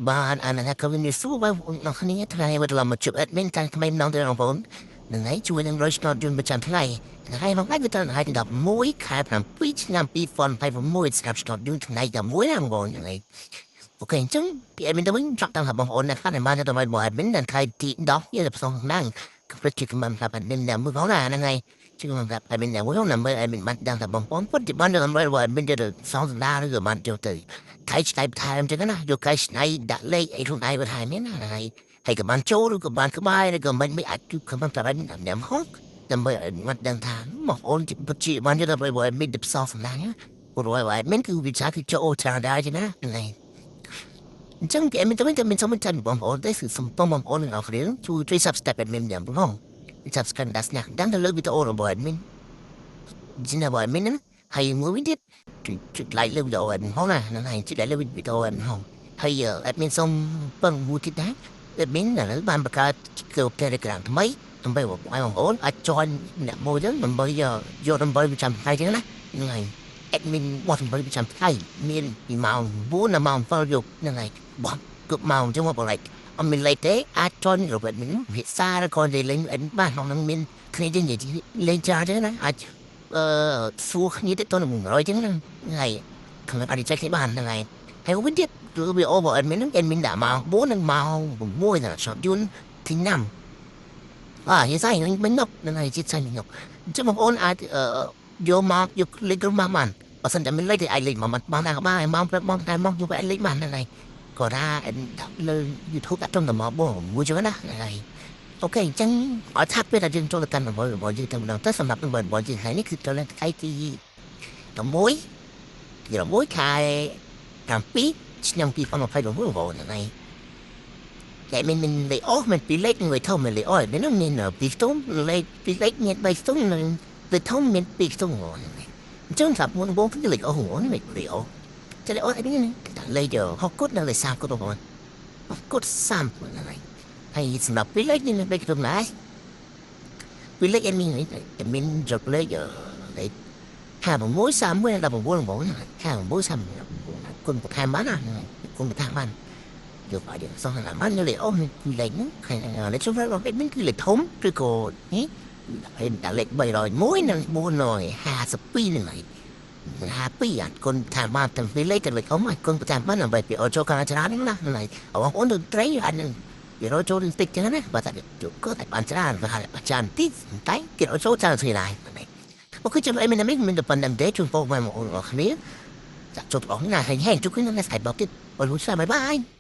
បាទអានថាក៏មានសួរបងប្អូនទាំងគ្នាថ្ងៃមកត្រឡប់មកជួប admin តាំងថ្មីម្ដងទៀតបងប្អូននឹងហើយជួយនឹងរយឆ្នោតយន្តប្រចាំថ្ងៃថ្ងៃមកថ្ងៃគឺថ្ងៃទី11ខែ7ឆ្នាំ2026ស្រាប់ឆ្នោតយន្តថ្ងៃ11ណាបងប្អូនហ្នឹងហើយ OK អញ្ចឹងពី admin ទៅវិញចង់តាមថាបងប្អូនអ្នកខ្លះដែលបានទៅមក admin នៅថ្ងៃទី10យើងទៅផ្សងខាងក៏ពិតជាខំប្រាប់ admin ណាមួយផងណាហ្នឹងហើយជាងប្រាប់ admin ណាមួយផងដើម្បី admin បានដឹងថាបងប្អូនពិតជាបានទៅដើម្បី admin ទៅសងសម្ដាឬក៏បានចូលទៅ ខៃឆ្នៃបន្ថែមចឹងណាយកកែឆ្នៃដាក់លេខអីខ្លួនឯងបន្ថែមនេះណាហើយហើយក៏បានចូលឬក៏បានក្បែរឬក៏មិនមិនអាចគឺខំប្រាប់ឲ្យញ៉ាំហងដើម្បីឲ្យមិនដឹងថាមកអូនពិតជាបានយកទៅឲ្យមានទៅផ្សងសម្ដាងព្រោះឲ្យមិនគឺវិចារគឺចូលច្រើនដែរចឹងណាហ្នឹងហើយអញ្ចឹងគេមិនទៅមិនមិនសុំចាំបងប្អូនទេគឺសុំបងប្អូនទាំងអស់គ្នាជួយជួយ subscribe admin ញ៉ាំផង subscribe ដាក់ស្នាក់ដឹងទៅលើវីដេអូរបស់ admin ជីណារបស់ admin ហ្នឹងហើយមួយវិញទៀត ចុច like លើវីដេអូ admin ផងណាហ្នឹងហើយចុច like លើវីដេអូ admin ផងហើយ admin សូមពឹងមួយទៀតដែរ admin ឥឡូវបានបង្កើតក្រុម Telegram ថ្មីដើម្បីបងប្អូនអាច join អ្នកមួយទៅដើម្បីយកដើម្បីប្រចាំថ្ងៃចឹងណាហ្នឹងហើយ admin បោះដើម្បីប្រចាំថ្ងៃមានពីម៉ោង9ដល់ម៉ោង7យប់ហ្នឹងហើយបោះគ្រប់ម៉ោងចឹងមកបរិយអត់មានលេខទេអាច join របស់ admin ភាសាឬក៏និយាយលេង admin បានក្នុងហ្នឹងមានគ្នាយើងនិយាយលេងច្រើនចឹងណាអាចអឺសួរគ្នាទៅទៅនឹង100ចឹងហ្នឹងហើយខ្ញុំអាចចែកគ្នាបានហ្នឹងហើយហើយវិញទៀតគឺវាអូប admin ហ្នឹង admin ដាក់ម៉ោង4និងម៉ោង6ដល់ឆ្នោតយន្តទី5អានិយាយមិននឹកហ្នឹងហើយចិត្តសាញ់នឹកអញ្ចឹងបងប្អូនអាចយកមកយកលេខក្រុមមកបានបើសិនតែមានលេខទេអាចលេខមកបានដែរក៏បានម៉ោងព្រឹកម៉ោងតែម៉ោងយកទៅអាចលេខបានហ្នឹងហើយក៏ថាលើ YouTube ដាក់ត្រឹមតែម៉ោង4ចឹងណាហ្នឹងហើយ OK អញ្ចឹងឲ្យថាពេលដែលយើងចូលទៅកាន់របស់របស់យើងតែម្ដងទៅសម្រាប់របស់យើងថ្ងៃនេះគឺចូលថ្ងៃទី11ទី11ខែ7ឆ្នាំ2026បងប្អូនហ្នឹងហើយតែមានលេខអូមិនពីលេខនឹងធំមានលេខអូនេះមានពីខ្ទង់លេខពីលេខមាន3ខ្ទង់នឹងលេខធំមានពីខ្ទង់ហ្នឹងអញ្ចឹងសម្រាប់មុនបងគឺលេខអូនេះលេខអូតែលេខអូអីនេះលេខហកគុតនិងលេខ30គុតបងប្អូនហកគុត30ហ្នឹងហើយហើយសម្រាប់ពីលេខនេះលេខត្រឹមណាពីលេខអេមីនេះអេមីចុកលេខលេខ56 31 19បងប្អូន56 31គុណបន្ថែមបានណាគុណបន្ថែមបានយកឲ្យសោះណាបានលេខអូនេះគឺលេខហ្នឹងលេខជុំរបស់លេខនេះគឺលេខធំឬក៏នេះហើយដាក់លេខ301និង452ហ្នឹងហើយ52អាគុណថាបានទាំងពីរលេខទាំងលេខធំហើយគុណបន្ថែមបានដើម្បីពីអូចូលការច្រើនហ្នឹងណាហ្នឹងហើយបងប្អូនទៅត្រីអាហ្នឹងគេរកចូលតិចចឹងណាបើតែក៏តែបានច្រើនបើអាចារ្យតិចតែគេរកចូលច្រើនស្រីដែរមកគឺចាំអីមិនមិនទៅប៉ុណ្ណឹងទេជួនបងប្អូនអរគ្នាចាក់ជួបអស់ណាហែងហែងជួបគ្នានៅថ្ងៃបោកទៀតអរគុណ bye bye.